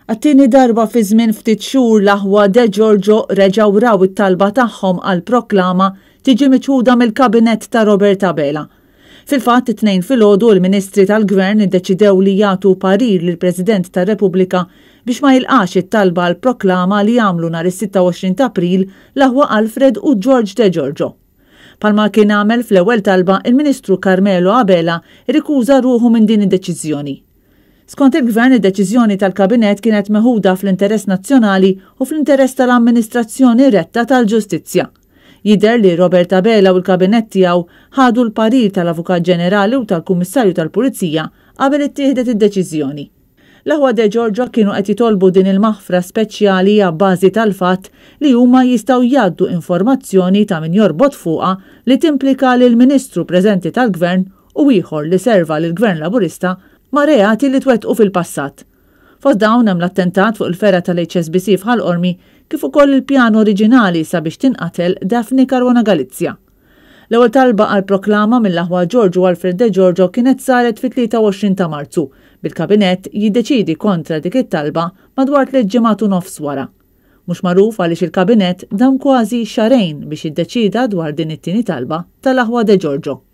Għat-tieni darba fi żmien ftit xhur l-aħwa De Giorgio reġgħu raw it-talba tagħhom għal proklama tiġi miċħuda mill-Kabinett ta' Robert Abela. Fil-fatt, it-Tnejn filgħodu l-Ministri tal-Gvern iddeċidew li jagħtu parir lill-President tar-Repubblika biex ma jilqax it-talba għal proklama li għamlu nhar is-26 ta' April l-aħwa Alfred u George De Giorgio. Bħalma kien għamel fl-ewwel talba, il-Ministru Carmelo Abela rrikuża ruħu minn din id-deċiżjoni. Skont il-Gvern, id-deċiżjoni tal-Kabinett kienet meħuda fl-interess nazzjonali u fl-interess tal-amministrazzjoni retta tal-ġustizzja. Jidher li Robert Abela u l-Kabinett tiegħu ħadu l-parir tal-Avukat Ġenerali u tal-Kummissarju tal-Pulizija qabel ittieħdet id-deċiżjoni. L-aħwa De Giorgio kienu qed jitolbu din il-maħfra speċjali abbażi tal-fatt li huma jistgħu jgħaddu informazzjoni ta' min jorbot fuqha li timplika lill-Ministru preżenti tal-Gvern u ieħor li serva lill-Gvern Laburista ma' reati li twettqu fil-passat. Fost dawn hemm l-attentat fuq il-fergħa tal-HSBC f'Ħal Qormi kif ukoll il-pjan oriġinali sabiex tinqatel Daphne Caruana Galizia. L-ewwel talba għal proklama mill-aħwa George u Alfred De Giorgio kienet saret fit-23 ta' Marzu, bil-Kabinett jiddeċiedi kontra dik it-talba madwar tliet ġimgħat u nofs wara. Mhux magħruf għaliex il-Kabinett dam kważi xahrejn biex iddeċieda dwar din it-tieni talba tal-aħwa De Giorgio.